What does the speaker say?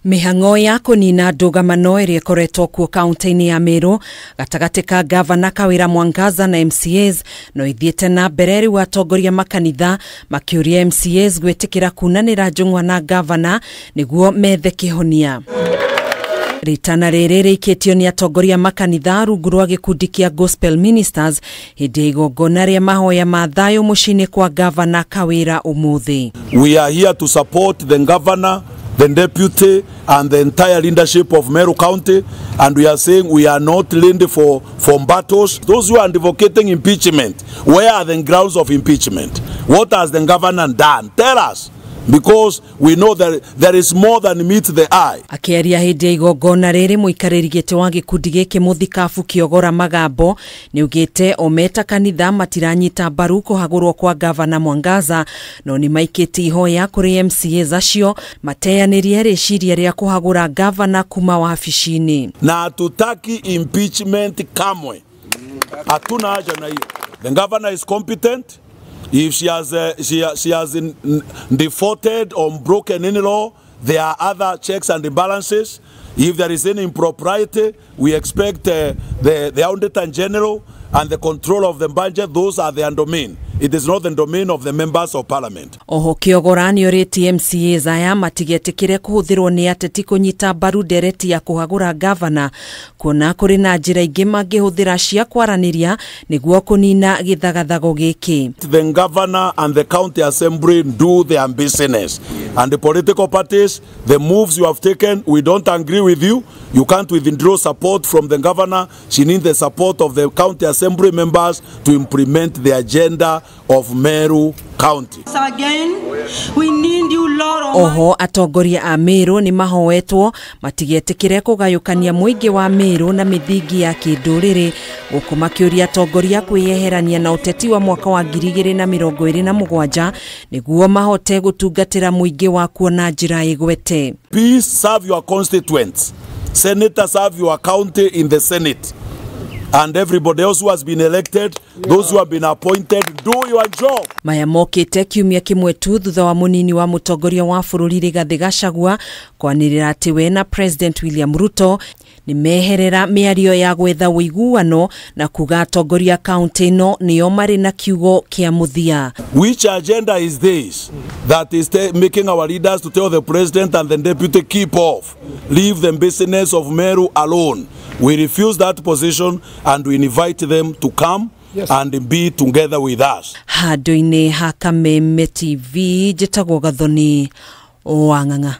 Mĩhang'o ya kũnina ndũgamano ĩrĩa ĩkoretwo kuo kaunti-inĩ ya Meru gatagatĩ ka gavana Kawira Mwangaza na MCAs no ithiĩte na mbere, rĩu atongoria makanitha makĩũria MCAs gwĩtĩkĩra kunanĩra njũng'wa na gavana nĩguo methe kĩhonia. Ritana rĩrĩ rĩikĩtio nĩ atongoria makanitha rungu rwa gĩkundi kĩa Gospel Ministers hĩndĩ ya igongona rĩa mahoya ma thayũ mũciĩ-inĩ kwa gavana Kawira ũmũthĩ. We are here to support the governor, the deputy and the entire leadership of Meru County, and we are saying we are not ready for battles. Those who are advocating impeachment, where are the grounds of impeachment? What has the governor done? Tell us, because we know that there is more than meets the eye. Akĩaria hĩndĩ ya igongona rĩrĩ, mũikarĩri gĩtĩ wa gĩkundi gĩkĩ mũthikabu Kĩogora Magambo nĩaugĩte o meta kanitha matiranyita mbaru kũhagũrwo kwa gavana Mwangaza, no nĩ maikĩtie ihoya kũrĩ MCAs acio mateanĩrie rĩciria rĩa kũhagũra gavana kuma wabici-inĩ. Na hatutaki impeachment kamwe, hatuna haja na hiyo. The governor is competent. If she has defaulted or broken any law, there are other checks and balances. If there is any impropriety, we expect the Auditor General and the control of the budget. Those are their domain. It is not the domain of the members of parliament. Oho Kĩogora nĩorĩtie MCAs aya matigetĩkĩre kũhũthĩrwo nĩ ateti kũnyita mbaru ndereti ya kũhagũra gavana, kuona kũrĩ na njĩra ingĩ mangĩhũthĩra cia kwaranĩria nĩguo kũnina gĩthagathago gĩkĩ. The governor and the county assembly do their business. And the political parties, the moves you have taken, we don't agree with you. You can't withdraw support from the governor. She needs the support of the county assembly members to implement the agenda of Meru County. Again, we need you, Lord Almighty. Oho atongoria a Meru nĩ mahoetwo matigetĩkĩre kũgayũkania mũingĩ wa Meru na mĩthingi ya kĩndũrĩrĩ, gũkũ makĩũria atongoria kwĩyeherania na ũteti wa mwaka wa 2027 nĩguo mahote gũtungatĩra mũingĩ wakuo na njĩra ĩgwete. Please serve your constituents. Senator, serve your county in the Senate. And everybody else who has been elected, those who have been appointed, do your job. Maya mokĩte kiumia kĩmwe tu thutha wa mũnini wa mũtongoria wa bũrũri Rigathĩ Gachagua kwanĩrĩra atĩ we na President William Ruto nĩ meherera mĩario ya gwetha ũiguano na kuga atongoria kaunti ĩno nĩo marĩ na kiugo kĩa mũthia. Which agenda is this that is making our leaders to tell the president and the deputy, keep off, leave the business of Meru alone? We refuse that position and we invite them to come and be together with us. Handũ-inĩ ha Kameme TV, njĩtagwo Gathoni wa Ng'ang'a.